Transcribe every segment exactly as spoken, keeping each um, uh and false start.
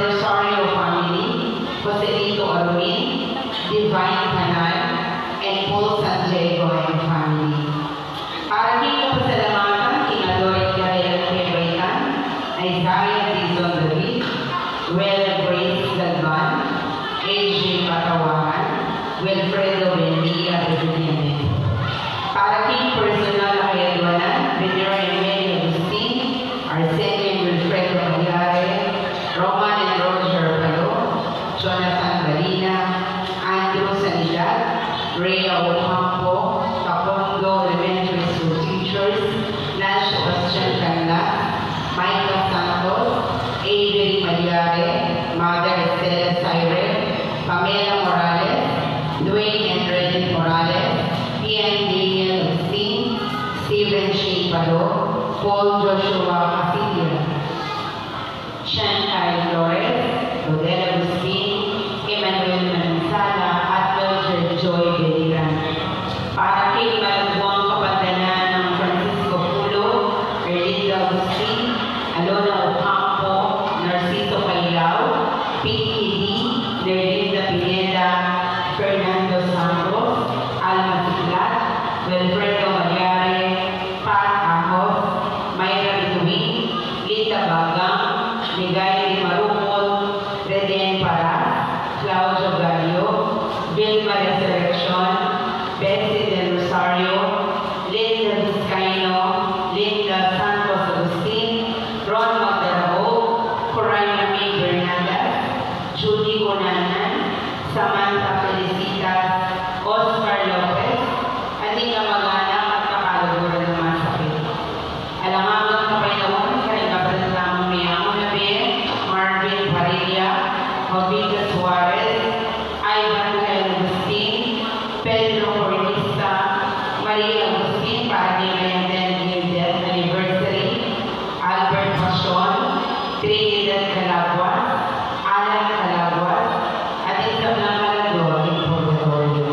Rosario family, Joselito Armin, Divine Canal, and Paul San Diego and family. Para king kapasalamatan king Adore Garela Kebaitan, Isaiah Dizon David, Well Grace Galvan, A J Patawaran, Wilfredo Bendia Benediente. Para king personal a kayadwanan, Venera Emily Agustin, Arsenio Wilfredo Malyare, Roman and Roger Palo, Jonathan Balina, Andrew Sanidad, Rhea Ocampo, Tacondo Elementary School teachers, Nan Sebastian Canlas, Michael Santos, Avery Malyare, Mother Estela Cyril, Pamela Morales, Dwayne and Reddit Morales, Ian Daniel Agustin, Steven Shane Pado, Paul Joshua Casilla, Shankai Flores, Rodel Agustin, Emmanuel Manansala, at Mildred Joy Beliran. Para king malugwang kapantanan nang Francisco Pulo, Erlinda Agustin, Alona Ocampo, Narciso Pailao, Pinky D, Nerlinda Pineda, Fernando Santos, Alma Siglat, Wilfredo Malyare, Pat Ahos, Myra Bituin, Linda Bagang, Ligay Marumol, Reden Paras, Claudio Gallo, Vilma Resurreccion, Bessie Del Rosario, Linda Vizcaino, Linda Santos Agustin, Ron Magdarabo, Corina May Bernales, Judy Cunanan, Samantha Felicitas, Oscar Lopez, at ding kamag-anak at kapaluguran a masakit. Alang anggang kapaynawan kareng kapatad namung miyanguna, Marvin Padilla, Jovita Suarez, Ivan Kyle Agustin, Pedro Cornista, Maria Agustin, para king kayang tenth year death anniversary, Albert Pasion, Trinidad Calaguas, Alan Calaguas, at ing sablang kaladua king purgatoryo.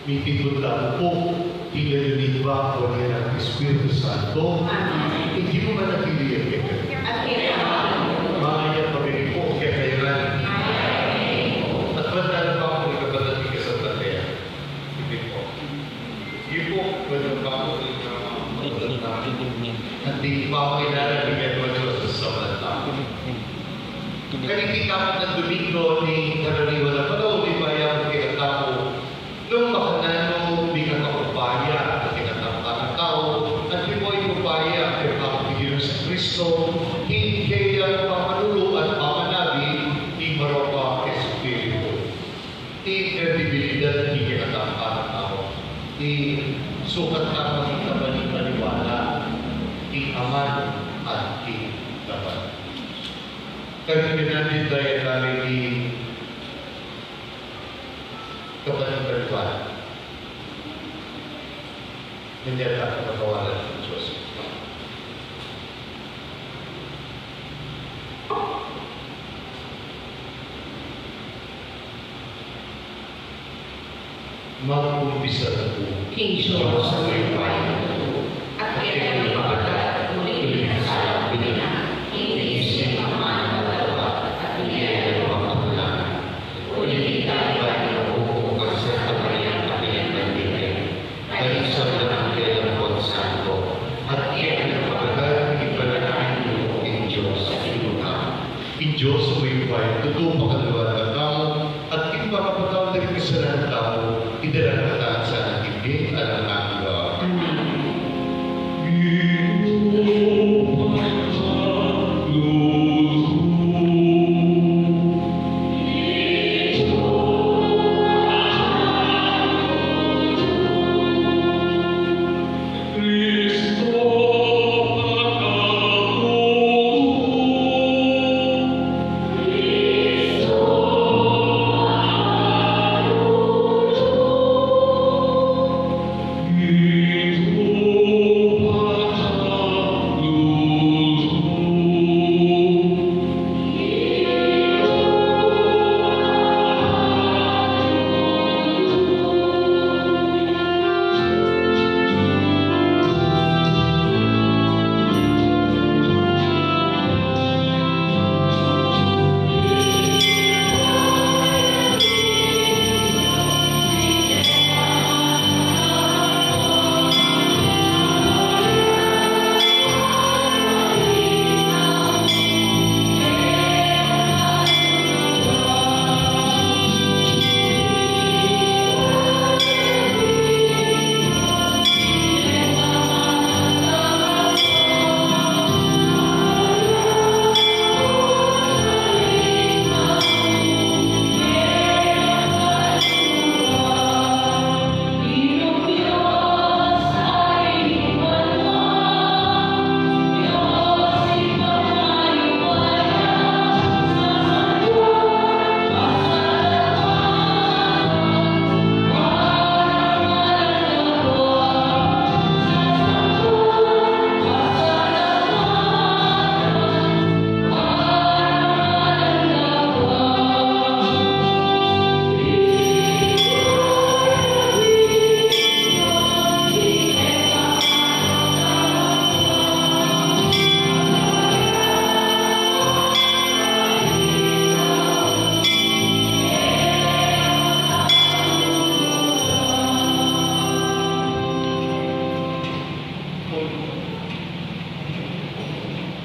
Mipipun tamu pu, ing lagyu ning Ibpa, ning Anak, ning Espiritu Santo. Amen. Ing Ginu manatili ya kekayu. At kekayu. Mayap a bigi pu kekayu ngan. Amen. At bantala pa pu ring kapatad king kasablatan. Sige pu. Sige pu, bantala pa pu ring kapatad. At ing pamakinara ning Ginu sa sablang tau. Kaniting dapit nang Domingo ning Karaniwan a Panahon, mipayap kekatamu nung makananu ing upaya ning kekatang pangatau, at ing upaya ning Panginoong Jesucristo, king keyang pamanulu at pamanabi ning Banal a Espiritu. Ing kredibilidad ning kekatang pangatau, ing sukat na ning kapanipaniwala king Ama at king Anak. Kaya pinandit tayo namin ing kapanipaniwala. Hindi ata kapatawaran ng Diyos. Mag-umpisa na pu king Diyos a mayupaya, at kekang mapagkat at uling kasalang binina, ing isip, ama, at lugud, at biyaya ning pagkakulang. Uling ita, iba ning buku, pagserta Maria, kapinagdibdib, ay sablang anghel ampon santo, at kekang mapagkat, ipanalangin yu ing Diyos a Ginu. Ing Diyos a mayupaya, tutu pakaluan na tamu, at king pakapatawan da ring kasalanan tamu, idala na katamu sana king bie alang angga. Amen.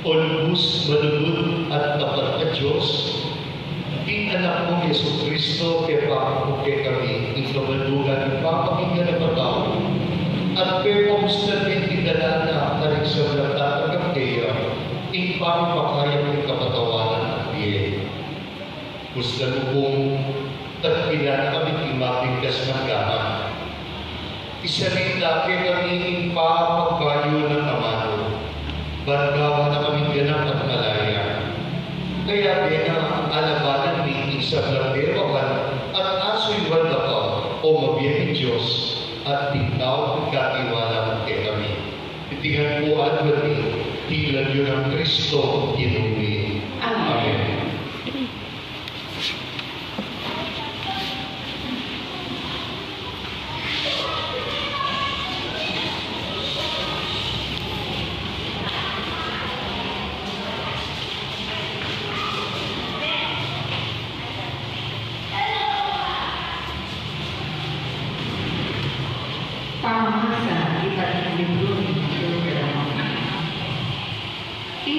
O lubus, malugud at tapat a Dios, ing Anak mung Jesucristo, kepakit mu kekami ing kabandugan ning pamaging ganap a tau, at pepamusdan me king dalan na karing sablang tatanggap keya, ing pamipakayap ning kapatawaran at bie. Musdan mu pu, tagpilan na kami king mabigkas a gagawan. Isalita kekami ing pamagbayu nang amanu, ban gawan na kaming ganap at malaya. Kayabe na, alabanan mi ing sablang dewahan at asuyuan da ka, o mabie ning Dios, at king tau king katiwala mu kekami. Iti ngan pu adwan mi king lagyu nang Kristo Ginu mi. Amen. Amen. I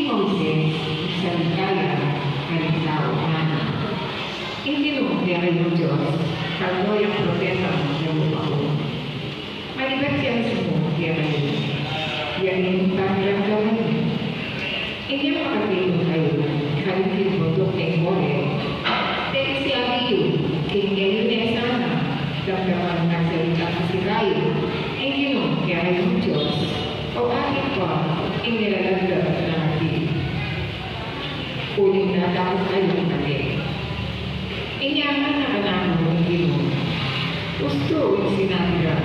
Moises, salita ya karing tau, ngana, Ing Ginu, kaya kayung Dios, taldo yang propeta mu king lupa ku. Manibat ya mismu kekayu, ya ing pakiramdaman yu. Inyang makatitung kayu karin king bunduk ning Horeb, deng siabi yu king e yu ne sana damdaman magsalita karin kayu, Ing Ginu, kaya kayung Dios, o atin pa ing nilalaglag nang api, uling natakut kayung mate. Inya ngana kanaku ning Ginu, Ustu ing sinabi ra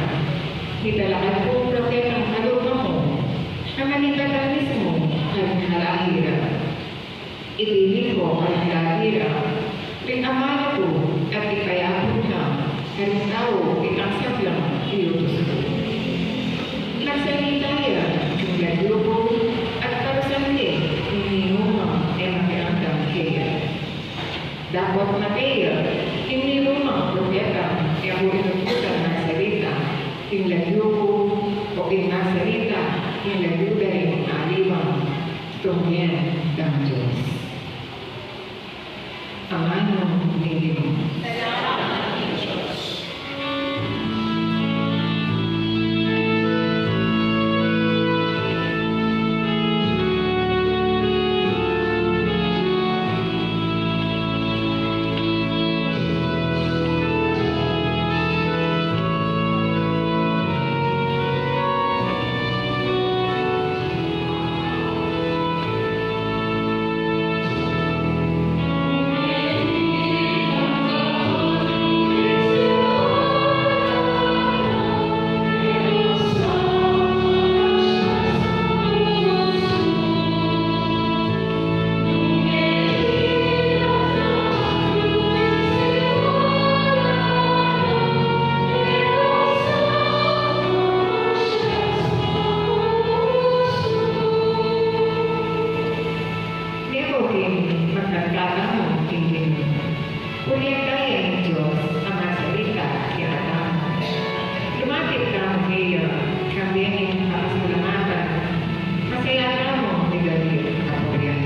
ning talakan kung propetang kalupa mu, a manibat mismu karing halahi ra. Ibibie ku karing halahi ra ring amanu ku, at ipayabud na karing tau itang sablang iutus ku. Magsalita ya king lagyu ku, at parusan de ing ninumang e makiramdam keya. Dapot mate ya ing ninumang propetang e ku inutusan magsalita king lagyu ku, o ing magsalita king lagyu da ring aliwang tunggen dang Dios. Amanu ning Ginu. Mebuting magkanta tamu king Ginu. Purian taya ing Dios a magsalita kekatamu. Lumapit tamu keya, kambe ning kapasalamatan, masaya tamung miganti kapurian.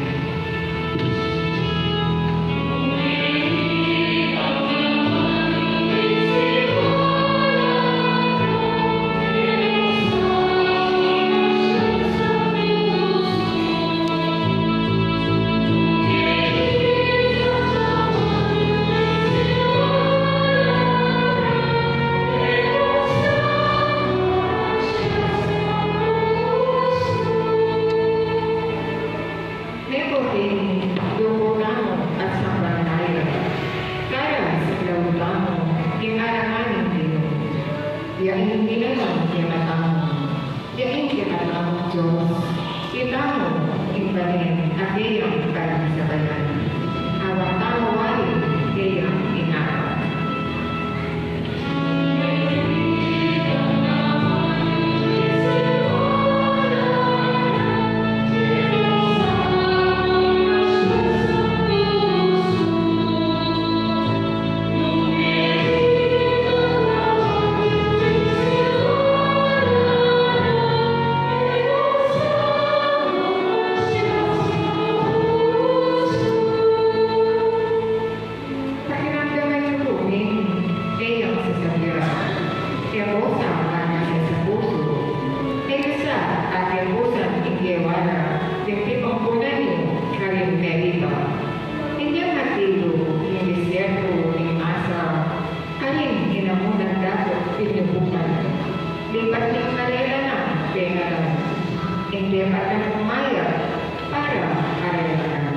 Mebuting duku tamu at samban taya. Kaya saklawan tamu ing arapan ning Ginu. Ya ing binalang kekatamu, ya ing kekatamung Dios, itamu ing balen a keyang pagsasabayan. Awang tamu wari keyang ingapan. Pakiramdaman yu pu ing keyang sasabian. E ku sa nasa pusu, e ku sa ate pusan ing gewa ra ning pipampunan yu karing Meriba. Inyang matilu ing disyertu ning Masa, karin inamunan dapot pinubukan. Lipat ning karela nang pengalan, ing depat nang umaya para karela nang.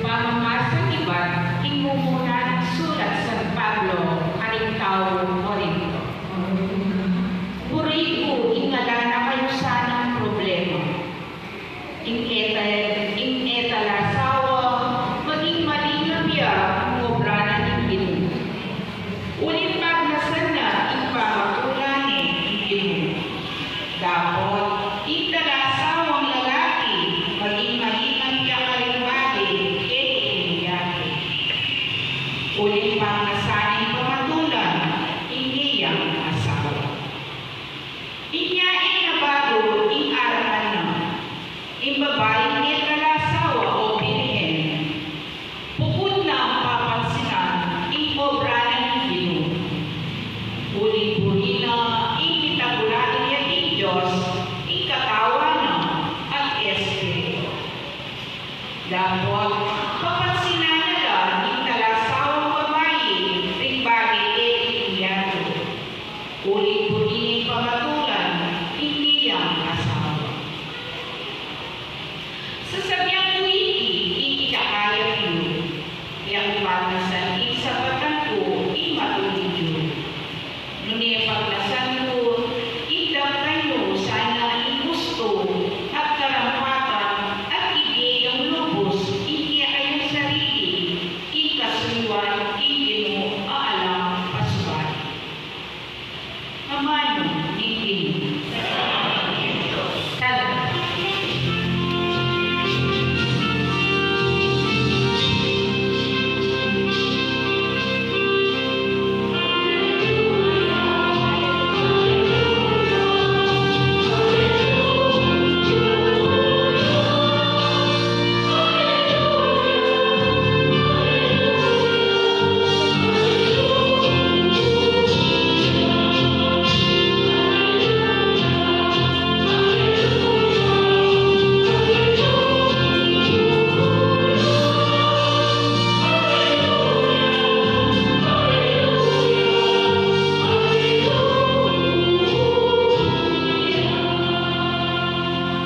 Pamamasan ibat king mumunang sulat San Pablo karing taga Corinto. Buri ku ing ala na kayu sanang problema. Uling pangnasan ing pamatulan ing keyang asawa. Inya ing nabalu ing arapan na, ing babaing e tala asawa o birhen, bukud nang papansinan ing obra na ning Ginu. Uling buri na ing mitagulaling ya king Dios ing katawan na at espiritu. Dapot papansinan na la ning tala asawang babai ring bage keti king yatu. Uling buri nang pamatulan ing keyang asawa. Sasabian ku iti king ikakayap yu, e ku pagnasan ing sapatan ku ing matulid yu. Nune pagnasan ku ing daptan yu sana ing gustu at karampatan at ibie yang lubus ing kekayung sarili king kasuyuan king Ginu a alang pasubali. Amanu ning Ginu. Tan-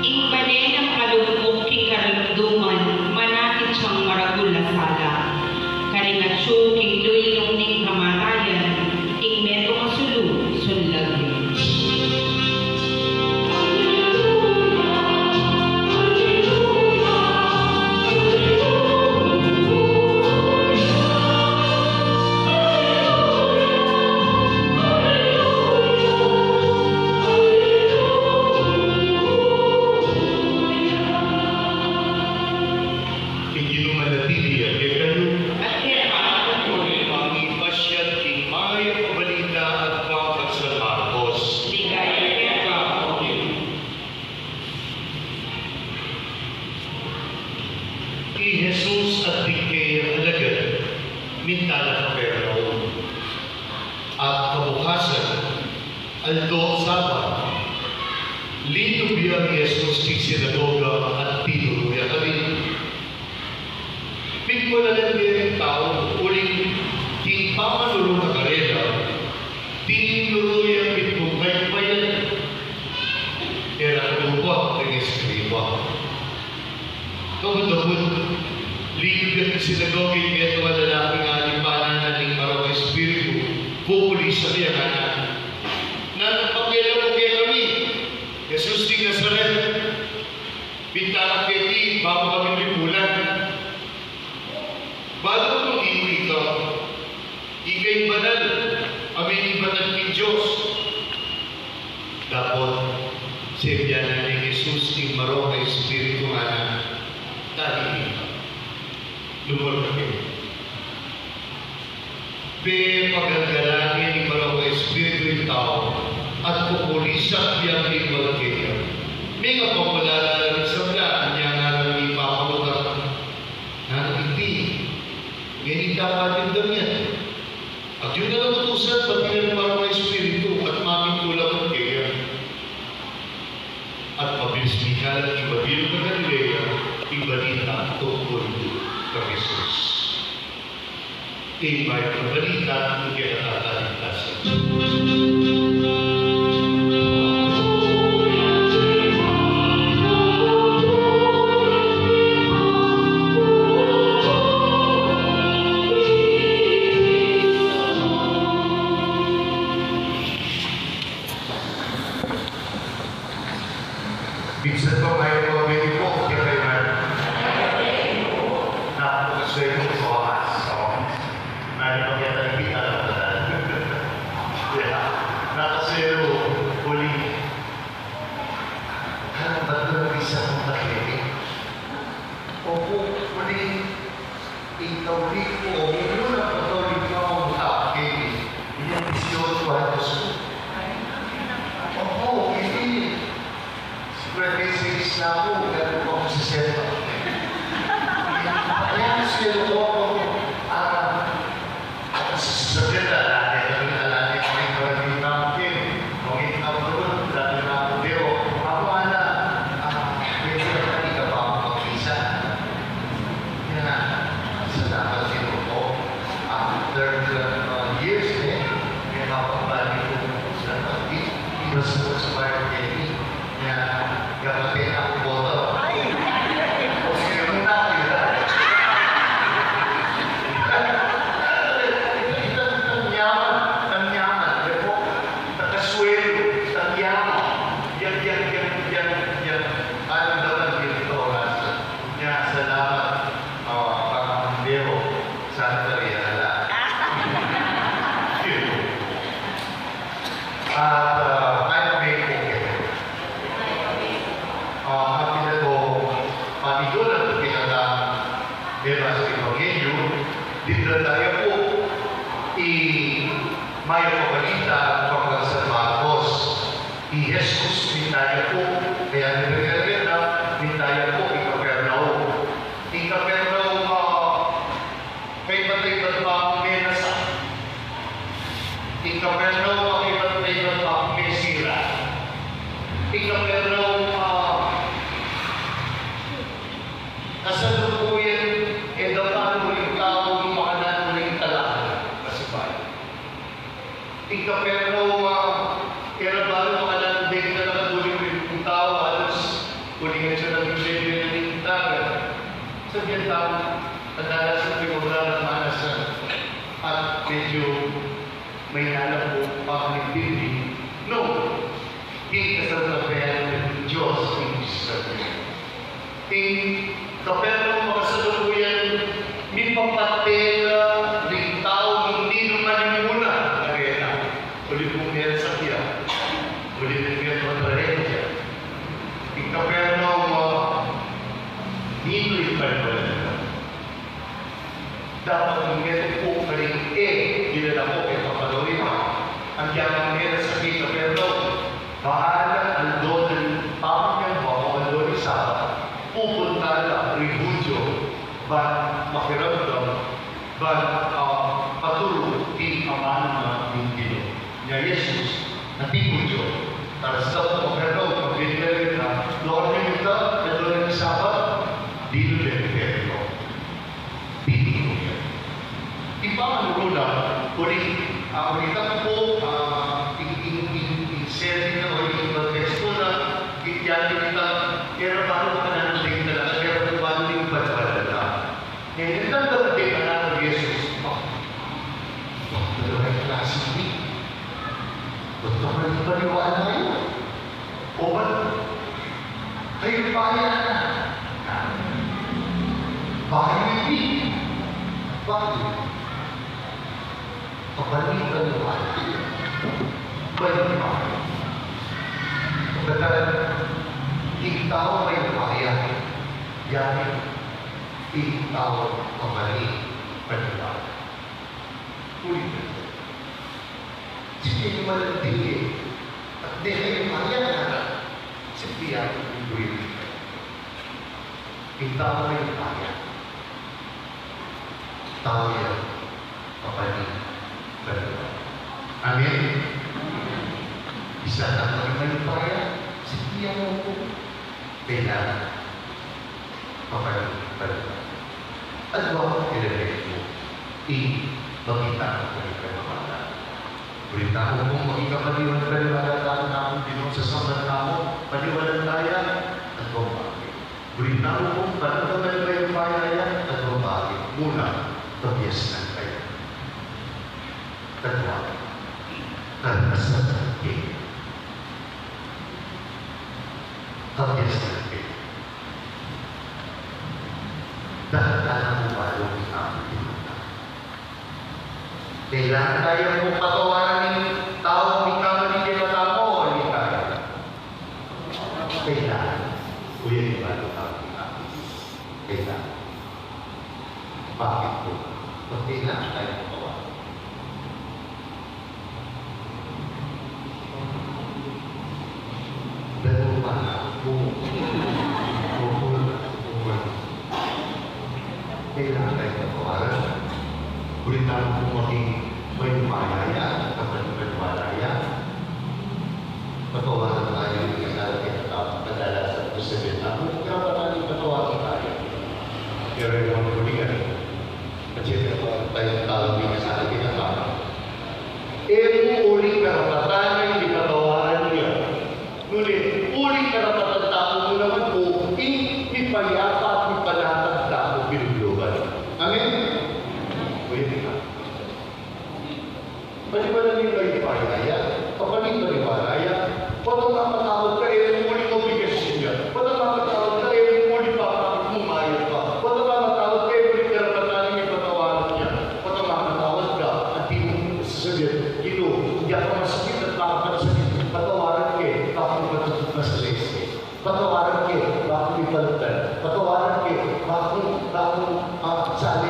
Ing bale nang kalugmok king karunduman, manatili yang maragul a sala. Karing atyu king luylu ning kamatayan, ing metung a sulu, sunlag yu. Ing Ginu manatili ya kekayu. At kaya pa. Ing pasiat king Mayap a Balita agpang kang San Marcos. Ligaya keka, O Ginu. I Jesus at ding kayang alagad minta na Capernaum. At kabukasan, aldo Sabat, linub ya i Jesus king sinagoga at tinuru ya karin. Pigkulalan ya ring tau, uling king pamanuru na karela, tinuru ya king pungkay bayan. E ra kadupa ring eskriba. Kabud-abud, linub ya king sinagoga ing metung a lalaking alipanan na ning marok a espiritu, kukulisan ya, ngana, Nanung pakialamu kekami, Jesus ning Nazaret? Minta ka keti, ba mu kami ripulan? Balu mu, ika, ika ing banal a minibatan king Dios. Dapot, sebian na neng Jesus ing marok a espiritu, ngana, Tahimik ka. Lumuar ka keni. Pepagalgalan ya ning marok a espiritu ing tau, at kukulisan yang king bage. Mengapamulala la ring sabla, inya ngana ring ipapalukat, Nanung iti? Ngeni dapat ing damyan. At yu na lang utusan, pati na ring marok a espiritu, at mamintulan kaya. At mabilis mikalat king mabilug a Galilea ing balita tungkul kang Jesus. Ing Mayap a Balita ning kekatawaran. Minsan pa, may mga mini po, kaya kayo na, napakaswerte sa wakas. Nani, makita na kita na pala. Yeah. Nakaswerte, huli. Ano ba ito? Bisa kong nakikita. Opo, huli. Ikaw, huli po. Huli na po, huli. Ebanghelyo, dita taya pu, i Mayap a Balita bang kang San Marcos. I Jesus, minta ya pu, kaya ni Bethlehem na, minta ya pu i Capernaum. I Capernaum, ah, kaybat-kaybat pang menasa. I Capernaum, ah, kaybat-kaybat pang mesira. I Capernaum, ah, kasalukuyan, e da pa uling tau, makananu uling tau. Kasi pa, i Capernaum, ah, e ra balu makananu deng tau, uling tau, halos uling atyu na ring bebe ning tau. Sabian tau, kadalasan pigurala na sa, at medyo maynila pu pang nibili, no? King kasaltabean ning Dios ing Israel. Ing Capernaum makasalukuyan, mipapatela ring tau nung ninung animuna karela. Uli pung miyasakit, uli pung miyatrahedia. Ing Capernaum, ah, ninu ing paniwala na? Dapat ing metung pu karing e, dinala ku kaya Kapalorina. Agyang menasa kaya Capernaum, balang aldo ning pamanyamban o aldo ning Sabat, pupunta la ring Hudyo, ban makiramdam, ban, ah, paturu king amanu na ning Ginu. Nya Jesus, ating Hudyo, tarasta pu Capernaum, pabinda rin na, luar na ita, aldo ning Sabat, dinu rin Capernaum. Pili ko ya. Ipamanuru na, uli, ah, uli ta pu, ah, in, in, in, in setting na, o in konteksto na, in yati kita, e ra balu makananu deng tau, e ra balu ning paniwala na. Ngayon, tanggap deng anak ni Jesus, ah, ah, ano ba yung klase ini? Ba't ka pa rin paniwala ngayon? O ba't kayo pa yan? Bakit hindi? Bakit? Kapalitan mo ba? Balik pa. Kapatid, ikaw ay upaya. Yan, ikaw kapalitan mo ba? Ulit na. Sige, malandi eh. At di kayo upaya na. Simple ang ibuhin. Ing tau a mayupaya, tau yang mapani-paniwala. Amen? Isang tau a mayupaya, simple ang upo. Kailangan mapani-paniwala. At huwag kilalain mo, i, makita mo kami kay mapala. Buri tamu pung maging kapaniwala-paniwala tamu, tamu Ginung sa samban tamu, paniwalan taya, at bang bakit. Buri tamu pung panagkapan mayupaya ya, at bang bakit. Muna, kabiasnan kaya. Kadua, karnasan kaya. Kabiasnan kaya. Dapat tamu balu ing ating pinunta. Kailangan taya pung patawaran ing tau mikamali kekatamu, o uli taya? Kailangan. Uya, di ba, ing tau mikamali? Kailangan. Bakit pu? Ba't kailangan taya patawaran? Pero para ku, kailangan taya patawaran. Buri tamu pung maging mayupaya ya, kapaniwala ya. Patawaran taya ing kasalanan, kadalasan pu sasabian, "Aku, karapat-dapat patawaran taya." Pero ing maulian, kasi patawaran taya ing tau a mikasala kekatamu. E mu uling karapatan yang di patawaran ya. Nune, uling karapatan tamu mu naman pu ing mipayapa at mipanatag tamu king lub. Amen? Ulit na. Paniwala ning mayupaya ya, kapani-paniwala ya, patang mamatawad ka, e mu uling obligasyon ya. Patang mamatawad ka, e mu uling papakit mung mayap ka. Patang mamatawad ka, e mu uling karapatan yang ipatawad ya. Patang mamatawad ka, at di mu sasabian, "Ginu, indi ka masakit at makapagsabi, patawaran ke, bakung patutut na sa lese. Patawaran ke, bakung ipaltan. Patawaran ke, bakung, bakung, ah, sa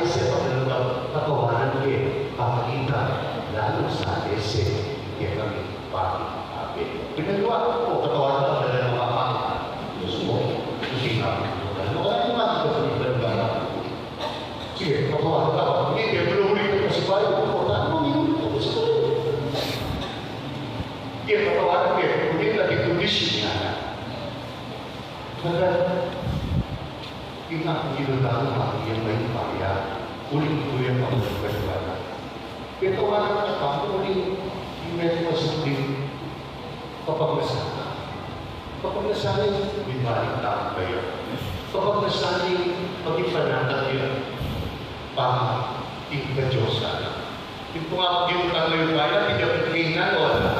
Kasi, kaya kami, pati, sabi. Pinagawa ko, katawa na, wala na mga pangit. Diyos ko, hindi nga ako pinagawa. Wala na nga ako pinagawa. Sige, katawa na ako. Hindi, kaya pinahuli ko kasi bayo. Katawa na ako, hindi ko kasi bayo. Sige, katawa na ako. Hindi, naging kondisyon niya na. Kaya, ina, hindi na ako makikita yung paya. Ulit ko yung pagkakasalanan. Ito nga ang katapos, uli, yung medyo masukli. Kapag nasana, kapag nasana yung bibalik tao kayo. Kapag nasana yung pag-ipanatag yun, pang tingka Diyos sana. Yung mga pag-iutang na yung bayan, hindi ka kainan o wala.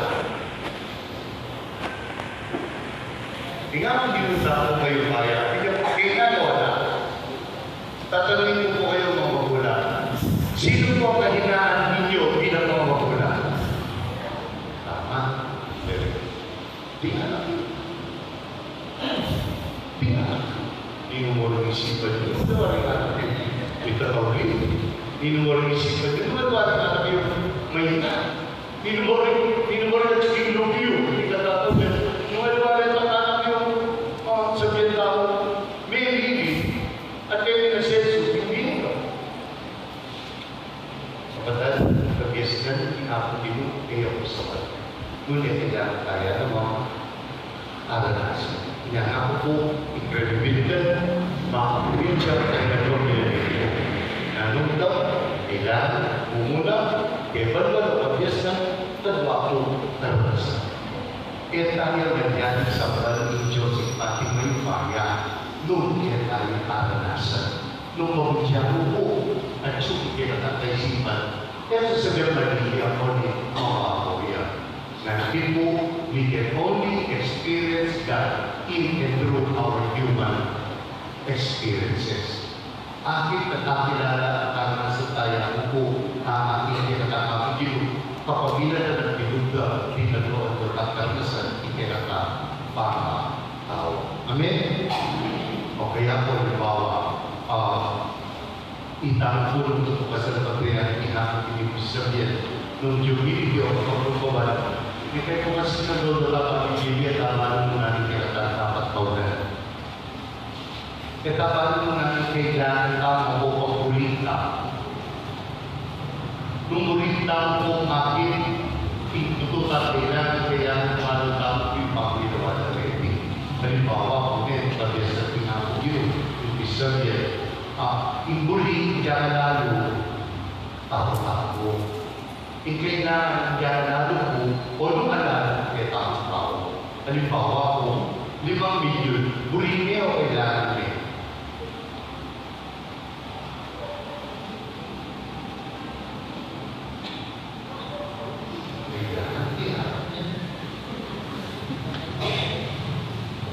Tingnan mo, binunta ko kayo kaya. Tingnan mo, tingnan mo na. Tatanungin ko po kayo, mga magulang. Sino po ang kahinaan ninyo bilang mga magulang? Tama. Very good. Di anak yun. Di anak. Ninumura ng isipan nyo. Ano ba rin anak yun? Ito pa ulit. Ninumura ng isipan nyo. Ano ba rin anak yun? Mahina. Minumori, minumori na cikin lubyu, hindi ka tapos yan. Nung aliwa rin pagkakap yung, ah, sabihan tau, may lili, at kayo na sesu, hindi mo. Kapatad, kabiasnan, inapon din mo, kaya ko sa wala. Ngunit kailangan kaya naman, Aranasan. Inya naku pu, i-credibility, makapulinsya, kaya na ito pinipili. Nanung daw, kailangan, mumuna, kaya ba naman ang kabiasnan, tadwa pu, aranasan. E taya manyaring sablan ing Dios ing pati mayupaya, nung e taya aranasan. Nung mabudya mu pu, at suki kaya na kaisipan, e sasabian, mali ako ni, mama ko ya. Nanu pu, we can only experience God in and through our human experiences. Akit at akilala at karanasan taya mu pu, a, ing kekatang Ginu, kapamilatan at binugda, binagruan at karanasan, ing kekatang pamatawa. Amen? O kaya pu, halimbawa, ah, Itang pu nung tutukasan na patriarki na pu, ini pu sabian, nung Jubilee o pagkukuban, ini kaya pu kasi na doon na pag-Jubilee, tama nung nani kaya dapat kaunan. E tama nung nani kailangan tama o pagkulit na. Nung kulit na pu akin, itutukan kailangan, kailangan tama pu yung pagkilala na ready. Halimbawa, kung may pag-esa pinapagyo, yung isabian, Ah, ing buri, diyan ka lalo, tau-tau. Ing kailangan, diyan ka lalo pu, o nung alam, e tau-tau. Halimbawa pu, limang milyon, buri ne o kailangan ne?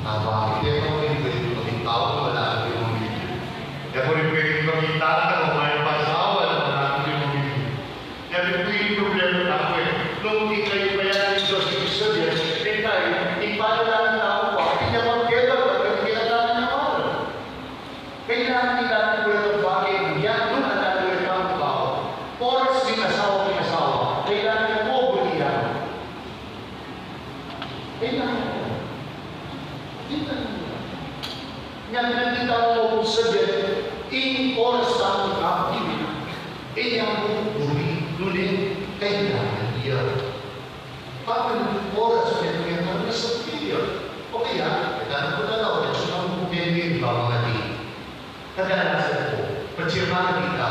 Aba, hindi ako rin pwede maging tau kung wala kang limang milyon. Hindi ako rin pwede maging tatay kung wala kang asawa na wala kang limang milyon. Kaya rin po yung problema tayo eh. Nung di kayo pa yan, yung Diyos, ibig sabihin, eh tayo, di pa lang ang tao pa, hindi niya magkita, pag hindi na tayo naman. Kailangan natin ulit ang bagay na yan, nung anak ulit ang tao. Oras din asawa, may asawa. Kailangan mo, bulihan. Kailangan mo. Kailangan mo. Yan, nandito ako sa dyan. Ing oras sa aking kapatid. E yang buri, nune, kailangan iya. Pag nandun oras, may mga sa pamilya. O kaya, kailangan ko na lang, kaya sa mga pamilya, iba mga di. Kadalasan po, patsirmana kita,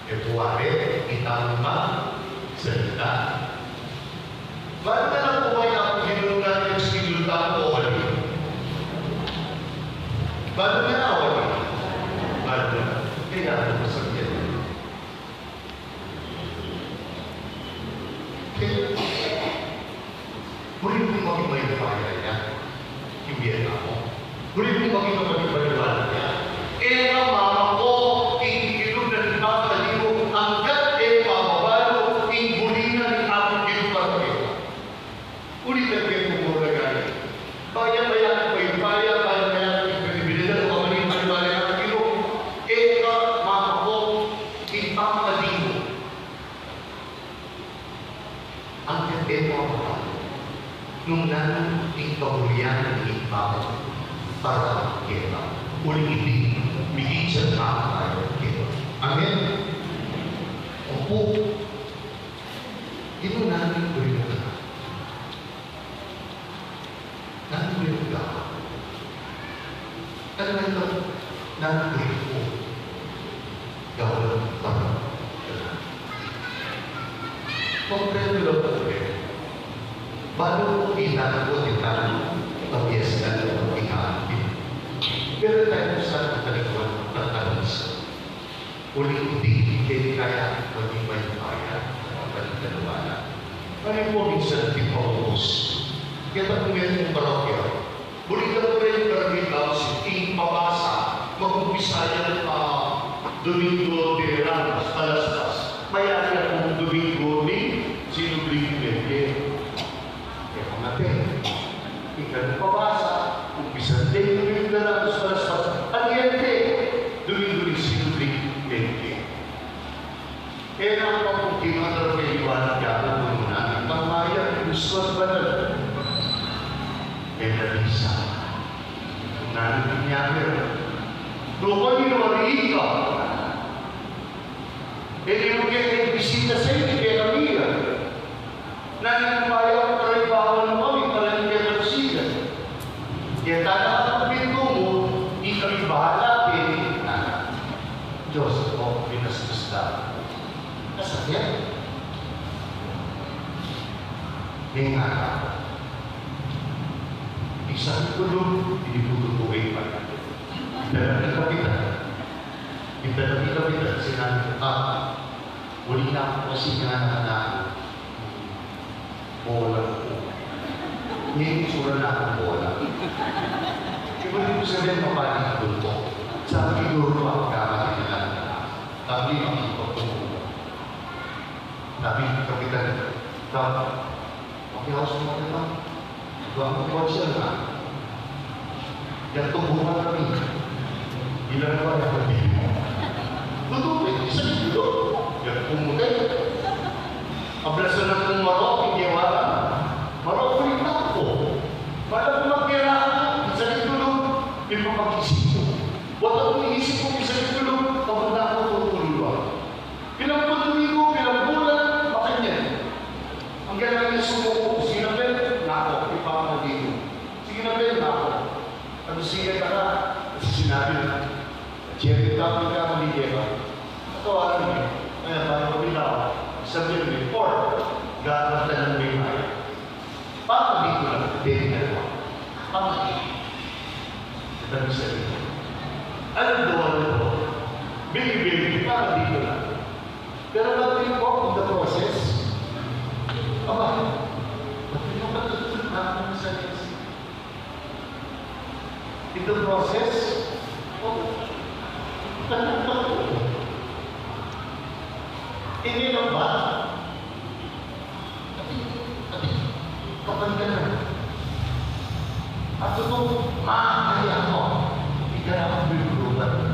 e buware, kita mo ba? Salita. Baru na lang po kayo ang ginulungan ng schedule tayo o wali? Baru na lang, wali? Baru na. Kailangan mo sabihin. Buri pung maging mayupaya ya, ing bie na mu. Buri pung maging mapagpaliwanag ya. E na mama ko, ing kilub na ni Papa Diego, anggat e mababalu ing buri na ni Apo Diego para keta. Ulit ang kaya kung mura gani. Baya-baya ko mayupaya, baya-baya ko ing kredibilidad, o kamaning paliwanag ng Diego. E na mama ko, ing Papa Diego. Nung nanu ing kaburian ning Ibpa para keka, uling iti, migit ya pa keka. Amen? Opu. Inu nanu ing buri mu keka? Nanu ing buri mu keka? Anu ing nanu ing buri mu? Gawad para. Komprende la pu, e. Balu ku kita na pu, kita na, pabiasa na pu, kita na pu. Pero tayo sa katalikuan, pagtamis. Uling iti, kaya maging mayupaya, maging maligaya. Kaya pu minsan di paubos. Kaya pag umiyak ng parokya, buri da pu rin barangay council, ing pabasa, mag-umpisa ya, ah, Domingo de Ramos, alas dos. Mayari pung Domingo ning sinubling dengue. E, pamate. Ing pabasa, umpisan dengue, Domingo de Ramos, alas dos. Aryente, Domingo ning sinubling dengue. E, nang pamukti, matar kay Juan, Jacob, Munan, pamaya, Luzon, Banal. E, nabisa. Nanu ing nyabi? Duko ni Rodrigo. E, di mo kaya bisita sa inyo, kaya kami, a. Nanu ing upaya, para ibawan mu kami, para ing kaya kami siya. Kaya tana ka pang pintu mu, di kami bahala, kaya, a, Diyos, o, pinaspas ka. Nasakit? May nga ako. Isang tulog, hindi ko tutuwin pa. Kita na kita. Kita na kita, sinabi ko, "Ah, uli na ako kasi nga na, bola ko." Ngayon, itsura na akong bola. Di ba, di ko sabihin, mapanikul ko. Sabi ni Guru, "Pagkamali na lang na. Sabi, makipag-, sabi ni Kapitan, Kap, makiaus mo kita. Ito ang konsyan na. Yan, tumbukan kami. Bilang ko, yan, pati." Tutu, e, isa dito. Yan, pumuti. Ablasan na kung marok, hindi wala. Marok, ulit na ako. Wala ko magkira ako. Isa dito, no? Yung pag-isip ko. Wala ko isip ko, isa dito, no? Pagod na ako, tutulog ako. Pinagpatuloy ko, pinagbulan, makanyan. Ang gagawin niya, sumuko. Sige na, Ben, nako, ipapakita mo. Sige na, Ben, nako. Ano, sige na ka, kasi sinabi na, Jerry, tapos ka, mali ka. Ito, ano, eh, kaya tayo bitaw, sabi ng report, gagawin ng may maya. Pamagay ko lang, baby na po. Pamagay. Ito ang sabi ko. Alam ko, alam ko. Baby, baby, pamagay ko lang. Pero pag pinag-, in the process, aba, pag pinag-, in the process, oh, hindi na ba? Ati, ati, kapag ka na. At ito, makakaya mo. Ika na ang bibulugan.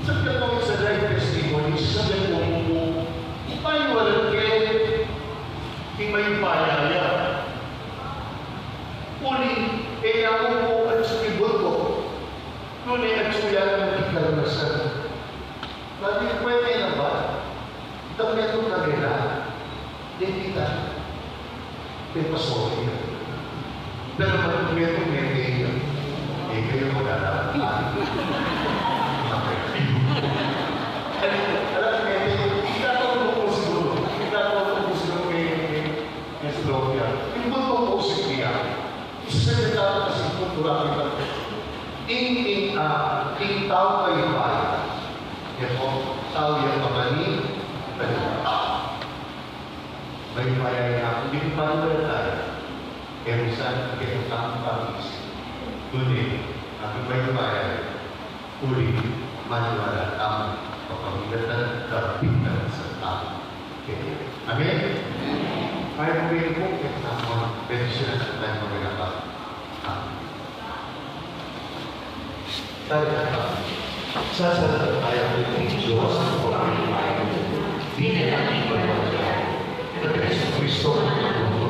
Sabi ko sa live testimony, sabi ko po, "Ipaniwalat ke, di may payaya." Uli, e, aku po at sa kibot ko. Nune at suya ng ikalmasan. Sabi ko, "Pwede na ba? Itang meron na nila." Hindi kita. May pasok. Pero pag meron, may kayo. E, kayo magkakaroon. Alam, alam, may kayo. Kita ko po siguro. Kita ko po siguro may, may, may slogan. Yung po po siguro. Isa sa tao kasi kultura kita. Ing, ing, ah, ing tau mayupaya. Yan po, tau yang mabani, mayupaya. Mayupaya yang aku, di ko paniwalataya. Kaya minsan, kaya ko tamang pag-iisip. Ngunit, aku mayupaya. Uli, maniwala tamu, kapamilatan, kapitan sa tau. Amen? Kaya kung pwede po, kaya tamu, pwede sila sa tayo magkakapa. Amen. Tayo na tayo. Sasalamatan tayo ng Diyos, ang pagkakamay mo. Pinanakit mo naman tayo. Kay Kristo, ang pagkakamay mo.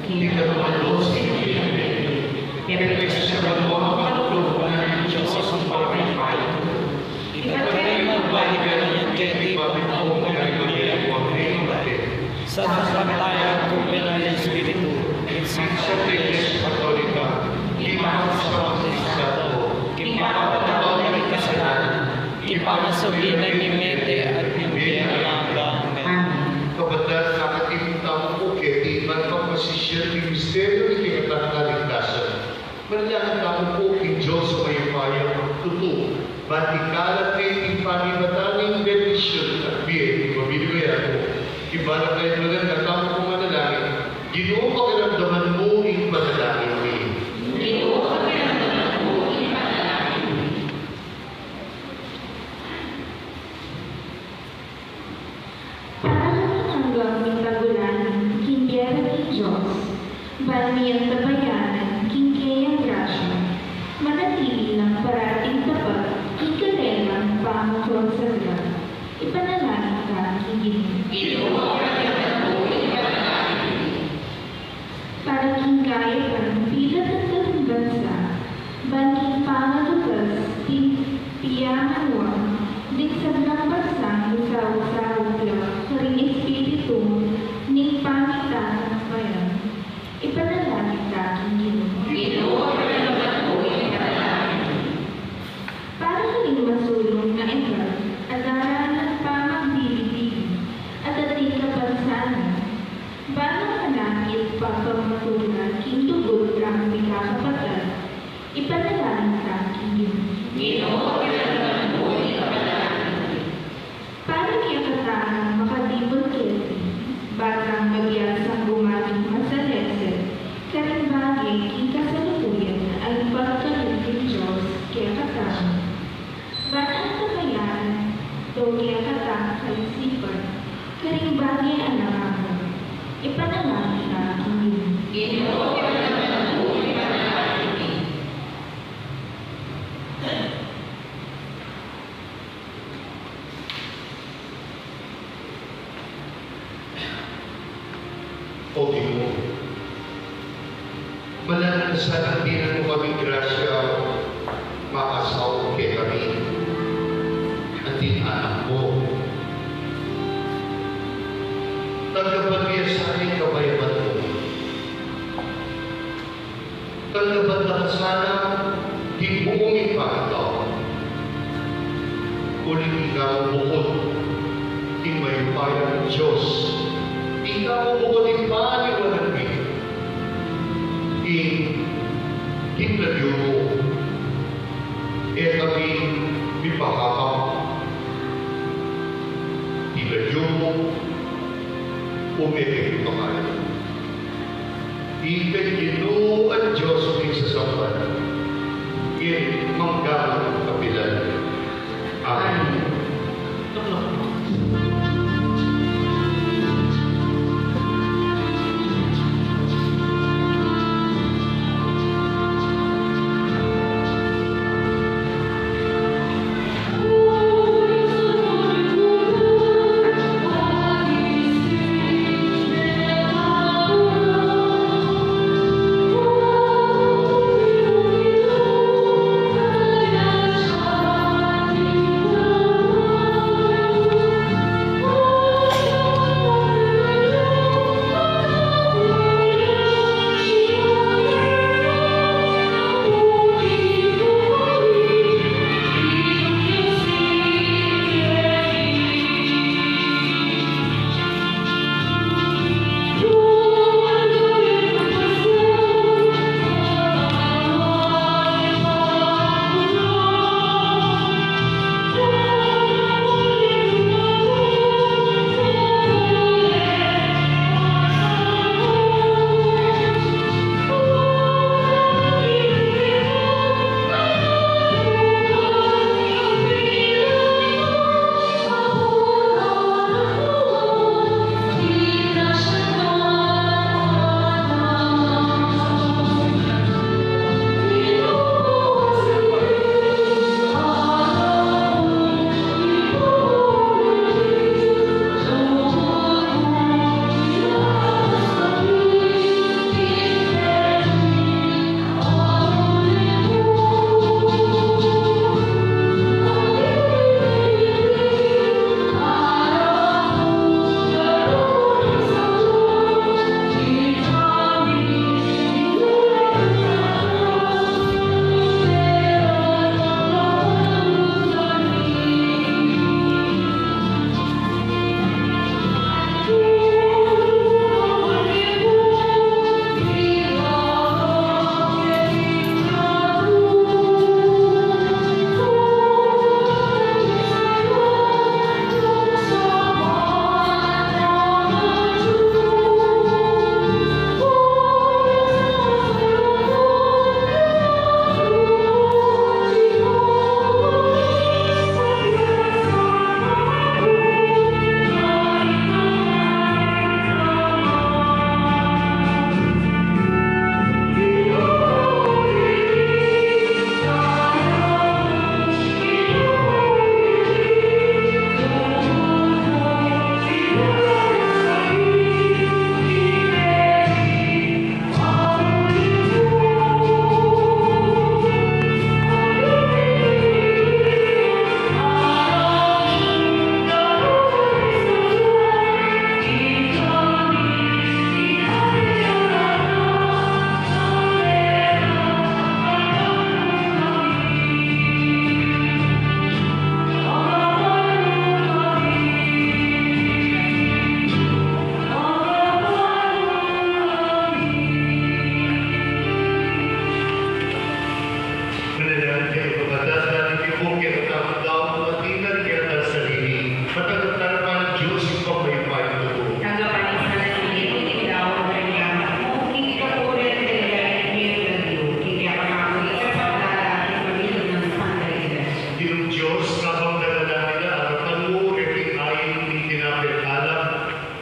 Di ka naman doon sa Pilipinas. Kaya pagsasabi mo ang kalooban ng Diyos sa pagpapalipay. Ipagkaloob mo balik ang iyong keti pagpapalipay. Sa pagpapalipay ng Espiritu, sa Iglesia Katolika, ipagpapalipay sa pagpapalipay. Ipagpapatawad ng kasalanan. Ipagpapatawad ng mete at ng biyeng alang angga. Amen. Kapatad, nakatimu tamu pu keti, ban pagpasisyan ing misteryu ning kekatang kaligtasan. Manalangin tamu pu king Dios a mayupayang magtutu, ban ikalat keti ing panibatan ning bendisyun at bie ning mabibigay mu. Ibarat na ito na tamu pung manalangin. Ginu, pakiramdaman mu ing panalangin mi. Ginu, pakiramdaman mu ing panalangin mi. Para kami anggang mitagulan king bie king Dios, ban mi antabayanan king keyang grasya, manatili lang parating tapat king kalelang pamakisagra. Ipanalangin ta king Ginu. Para king kayarian ning pilatatang bansa, ban king pangalutas ding piyamanwan ding sablang bansang misaup-saup la karing espiritu ning pamitan ning bayan. Ipanalangin ta king Ginu. Para karing masulung a edad, a daralan pang magbilibili, at ating kapansanan, ban makanapit pamatunan king dugut dang mikakapatad, ipanalangin ta king Ginu. Para kekatang makadibul keti, ban nang mabiasang gumamit masalese karing bage king kasalukuyan a ipagkalub ning Dios kekatamu. Ban antabayanan da kekatang kaisipan karing bage a nanu, ipanalangin ta king Ginu. O Ginu, mananu ka sanang dinan mu kaming grasya makasaup kekami anting anak mu. Tanggapan mu ya sana ing kapayapan mu. Tanggapan da ka sana king buung ing pangataun. Uling ika mu bukod ing mayupayang Dios, ika mu bukod ing paniwanan mi. Ing king lagyu mu, e kami mipahakam. King lagyu mu, ume kami mipakayap. Ika Ginu at Dios ning sasamban, king mangga man kapilan. Amen.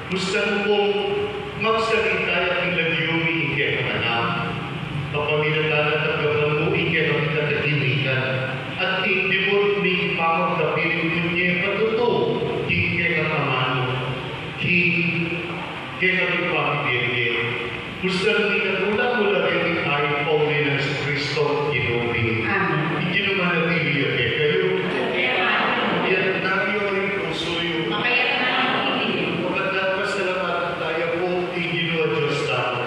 Gusta mu pung magsalita ya king lagyu mi ing kekang anak. Kapamilatan at tanggapan mu ing kekang katahimikan at ing diput ning pamagkapiling mu ne patutu king kekang amanu, king kekang pamibie-bie. Gusta mi na mula-mula rin ay pauli nang Jesucristo, Ginu mi. Amen. Ing Ginu manatili ya kekayu. Amen. Iyatas yu ing pusu yu. Makayatas yu. Magpasalamatan tamu pu king Ginu a Dios tamu.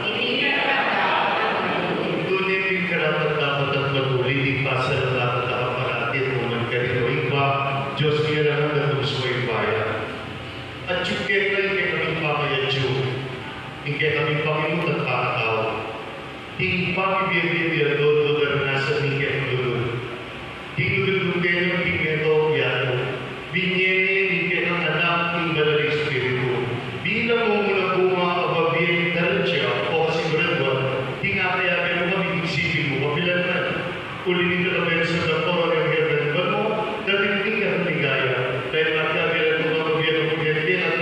Tune pin karapat-dapat at matulid ing pasalamatan tamu parati at nu man karin, O Ibpa, Dios king alang angga at alang anggang daya. Atyu keka ing kekaming pamagtyu, ing kekaming pamimutan at pangatau, ing pamibie-bie a dodot at naranasan ning kekang lugud. Ing lugud mu keni king metung yatu, binie ne ning kekang Anak ing Banal a Espiritu, bilang mumuna bunga a mabie ning grasya o kasiguruduan, king akayabe mu kami king siping mu kapilan man. Uli nita, kabendisyun da pu ing anghel ning ban mu, dapit ning kekang ligaya, dapit ning kekang ligaya, dapit ning kekang ligaya.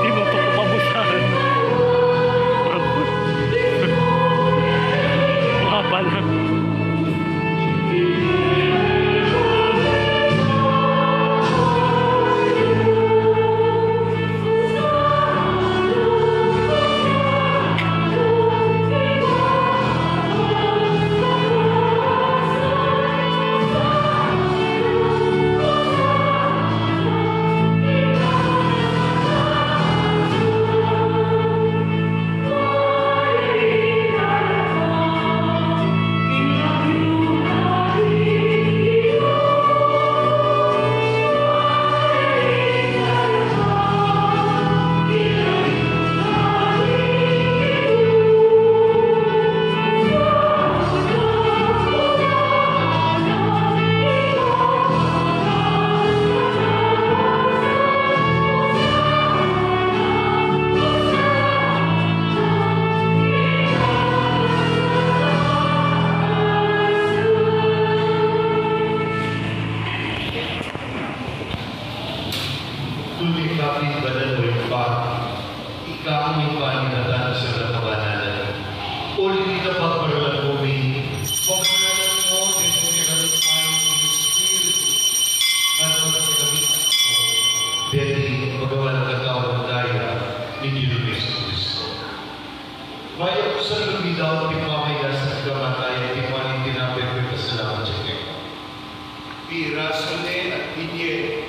Tinutok ko pa busahan. Mahaba na. Tune ka pin banal, O Ibpa, ika mu ing panibatan at kabanalan. Uli nita, pabaralan mu mi, pabaralan mu ing kekami Espiritu, nanu ing kekami anak mu, deti magawa na katawan at daya ning Ginu ming Jesucristo. Mayap pu sa lumidaw king pamagkasakit kamatayan, king pamagtinapay, pepasalamat ya keka. Pirasu ne at binie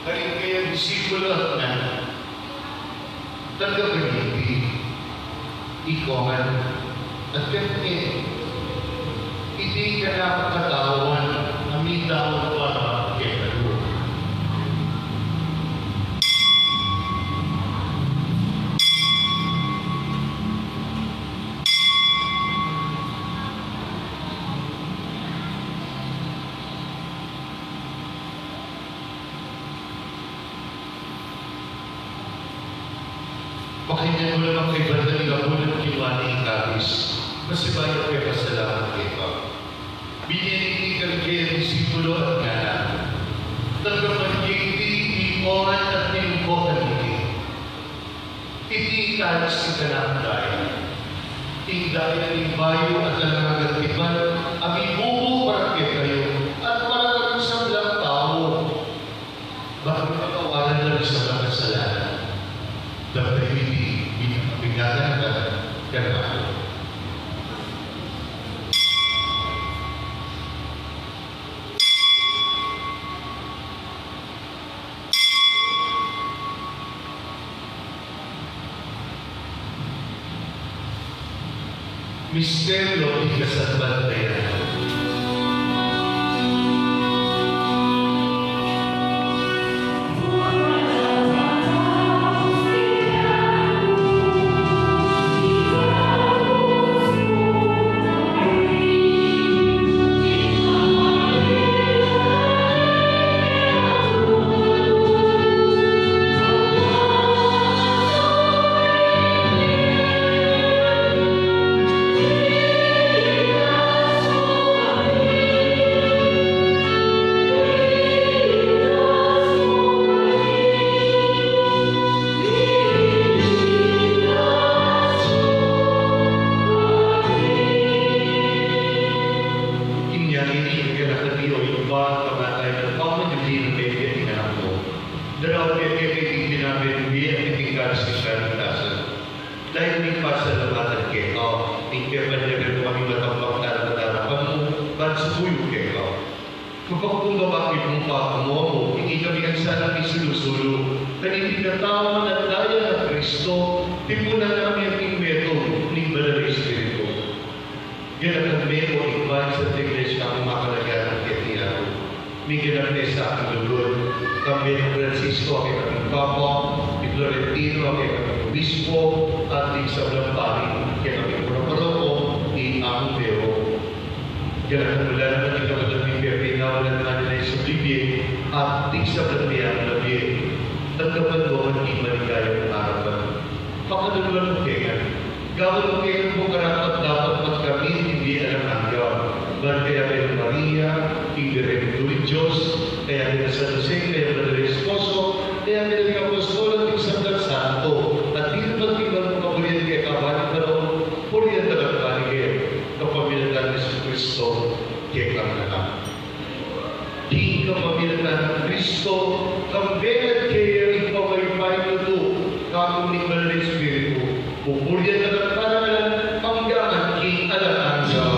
karing kayang disipulu at ngana, tanggapan ye iti, ikongan at kanu ne, iti ing kanakung katawan a midaun para kekayu. Pakaynan mu naman kaibat ing abunan king wani ing kalis, pasibayu pepasalamat keka. Binie ne iti karing kayang disipulu at ngana, tanggapan ye iti, ikongan at tinutukan ye iti. Iti ing kalis ning kanakung daya, ing daya ning bayu at alang anggang tipan, a mibubu para kekayu at para karing sablang tau, ban king kapatawaran da ring sablang kasalanan. Daptan yu iti bilang king pangatayan da kanaku. Misteryu ning kasalpantayanan. Ing bie at ing kaligtasan. Dayni ing pasalamatan keka, ing kepanyari mu kami matambak darapan mu, ban sumuyu keka. Kapagkumbaba king pakamumumu, ing ikami at sana king sulu-sulu, kaniting katawan at daya nang Kristo, tipunan na kami king metung ning Banal a Espiritu. Ganap me pu ing bayu at Santa Iglesia, ing makalaganap keti. Miganap ne sa ampong lugud, kambe nang Francisco a kekami Papa, i Florentino a kekami Obispo, at ding sablang pari a kekami paroko, i Ampong Leo. Ganap mu la naman ding kapatad ming pepinawan at manenaya king bie, at ding sablang meyangu na bie. Tanggapan mu la king maligayang arapan. Pakaluluan mu kami. Gawan mu kami pu karapat-dapat magkamit king bie alang angga. Ban kaya kang Maria, ing Birhen Indu ning Dios, kaya kang San Jose, kaya kang Esposo, kaya kang apostol at ding sablang santo, at ding pati man kaburian keka balik panaun, purian da kami kaya kapamilatan nang Jesucristo, kekang Anak. King kapamilatan nang Kristo, kambe na kaya ing pamagpapatutu, kaku ning Banal a Espiritu, pupurian na kami angga man king alang angga.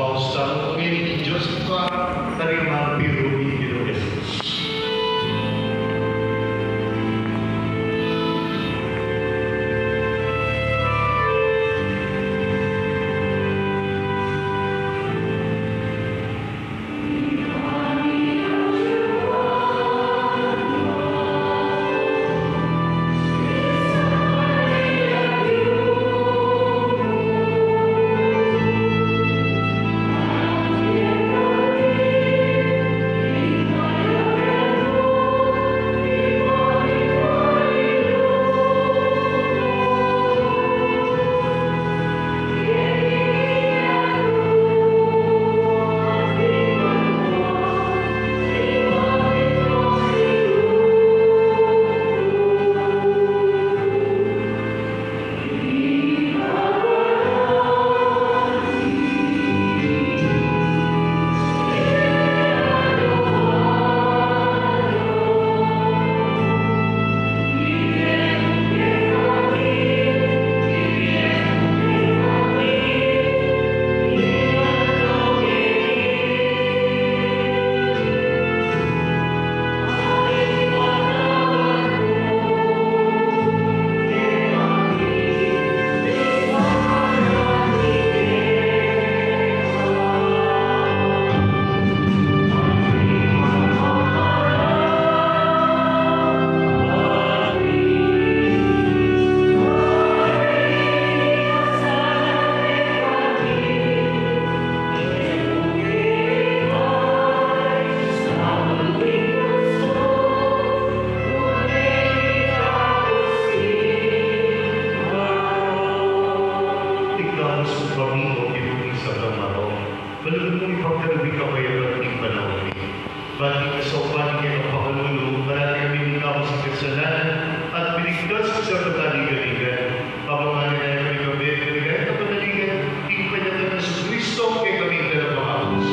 Pausta mu kami king Dios Ibpa, karing ampon king Ginu Jesus. Ikamus mu kami, O Ginu, king sablang marok. Malugud mung ipagkalub ing kapayapan king panaun mi. Ban king kasaupan ning kekang pakalulu, parati kaming mingabus king kasalanan, at miligtas king sablang kaligaligan. Pamanalangin kami, king ligaya at kapanaligan ning Panyatang Jesucristo, kekaming Talapangabus.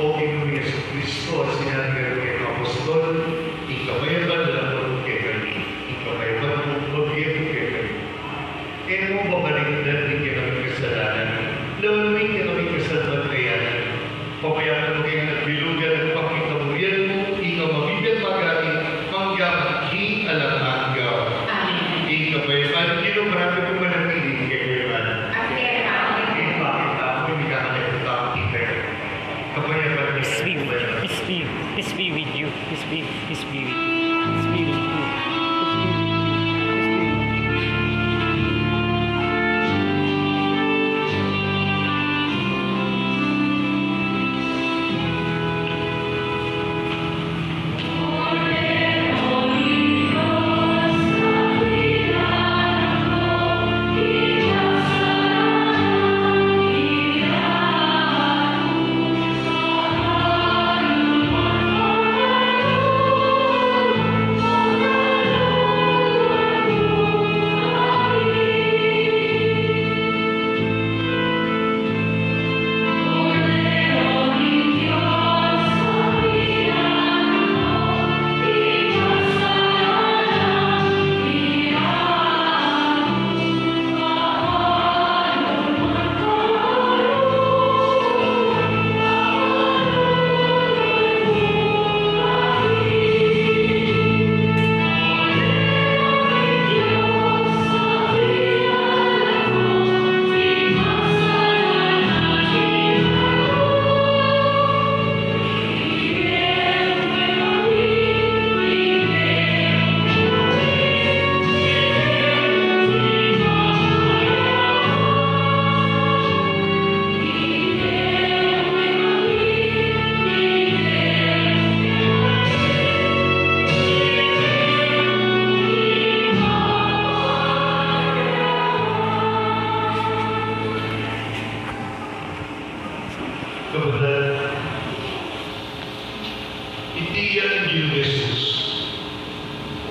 O Ginu mi Jesucristo, a sinabi mu kekang apostol, ing kapayapan da ku kekayu't, ing kapayapan ku ibie ku kekayu. E mu babalikdan ding kekaming kasalanan, lalu na ing kekaming kasalpantayanan. Papayapan mu kekami at bilugan at pangkaburian mu, ika mabibie at magari, mangga man king alang angga. Amen. Ing kapayapan ning Ginu manatili kekayu. Amen. Ipakit mu ing kapayapan ning Ginu. Kapayapan ning Ginu. Peace be with you. Peace be, peace be with you. Peace be, peace be with you. Kapatad, iti ya ing Ginung Jesus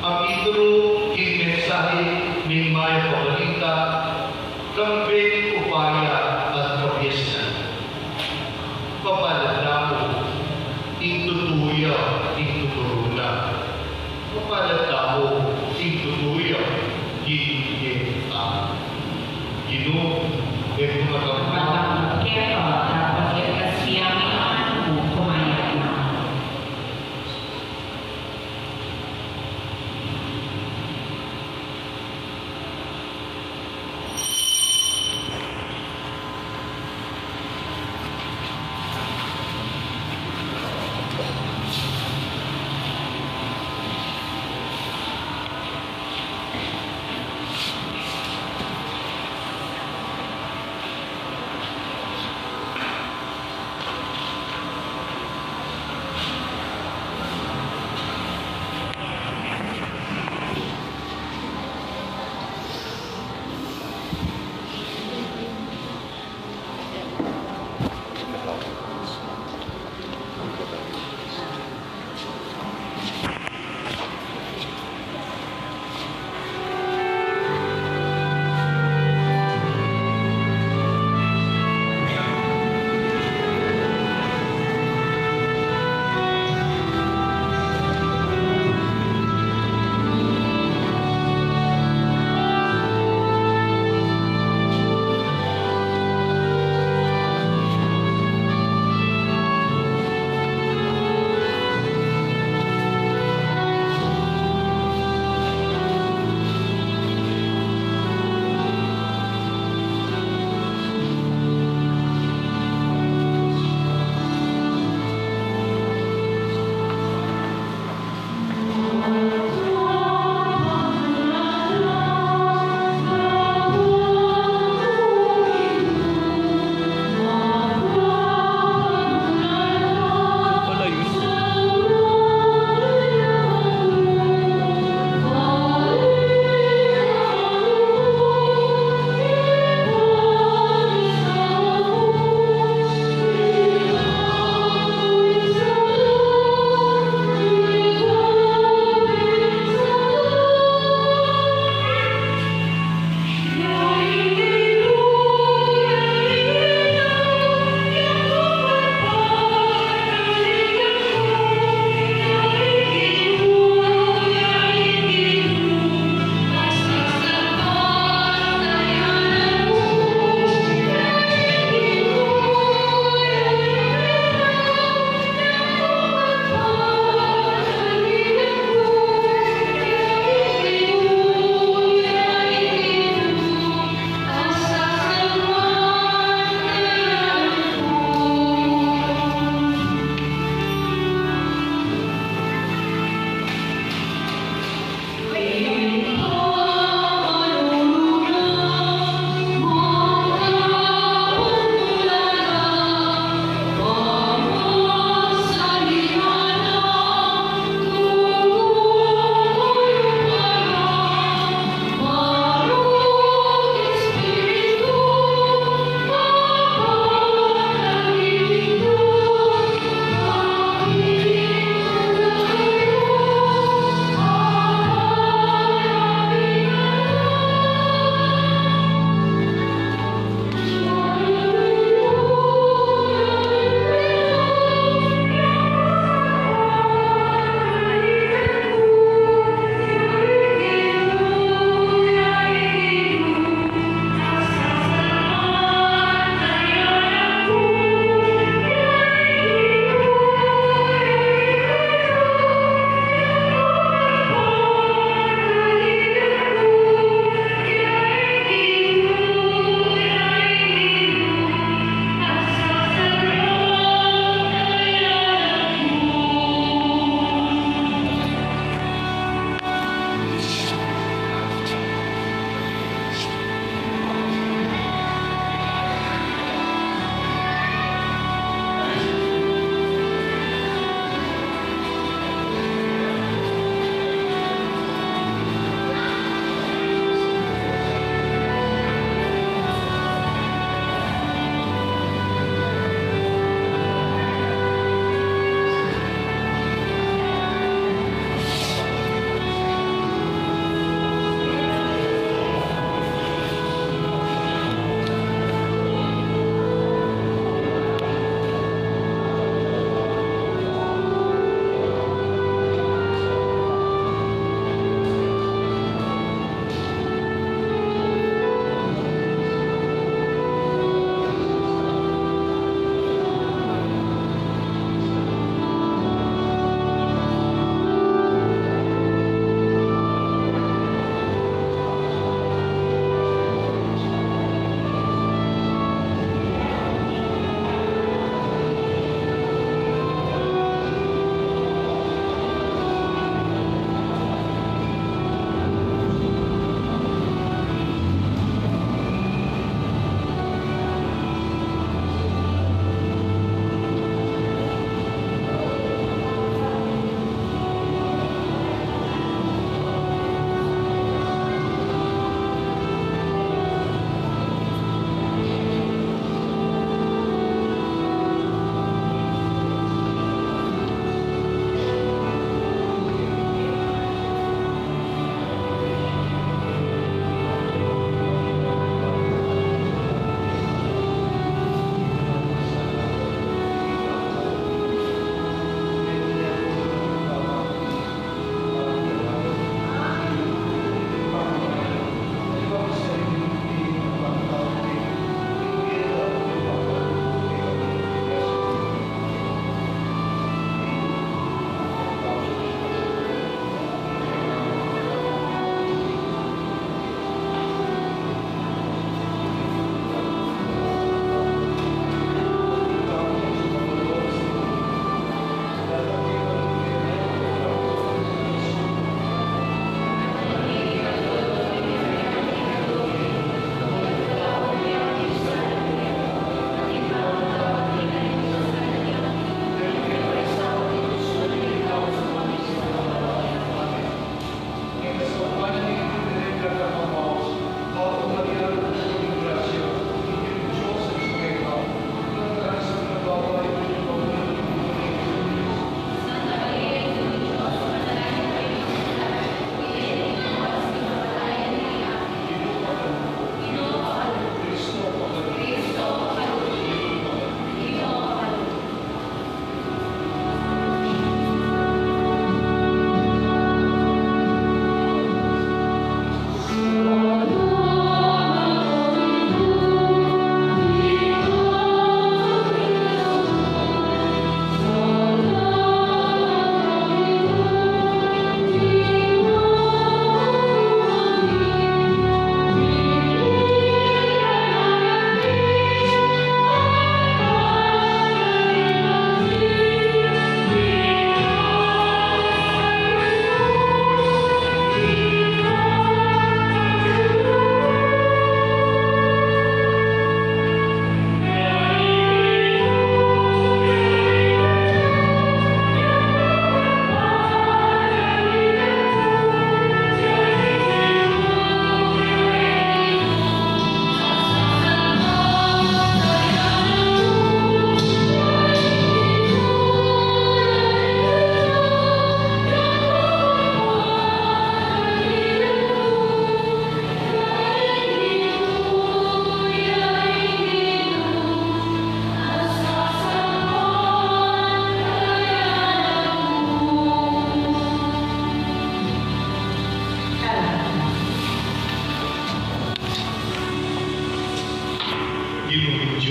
a mituru king mensahe ning Mayap a Balita, kambe ning upaya at kabiasnan. Mapalad tamu ing tutu ya ing tuturu na. Mapalad tamu ing tutu ya ing ibie na. Ginu, e ku makamtan. Mapalad keka, dapot e ka siyang anu, kumayap na.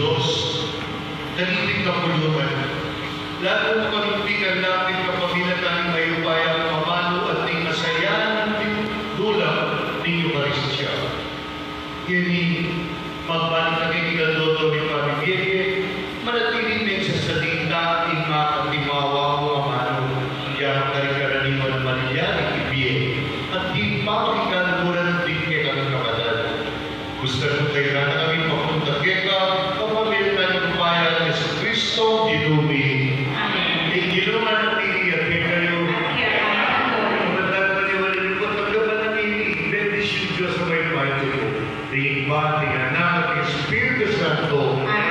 Dios, kaniting kapulungan. Lalo na kami pikan lapit kapamilatan ning mayupayang amanu at ning masayanang dulang ning Eukaristia. Ngeni, magbalik na kekami king aldo-aldo ning pamibie ke, manatili meng sasalita ing makatimawa mung amanu, ya makaring karaniwan malilyari king bie, at ding pakikalduran ding kekami kapatad. Busta nung kailangan kami papunta keka, kapamilatan ning upaya nang Jesucristo, Ginu mi. Amen. Ing Ginu manatili ya kekayu. At kekayu. Kapatad, paniwala yu pu, tanggapan na ing bendisyun Dios a mayupaya, ing Ibpa, ing Anak, at ing Espiritu Santo. Amen.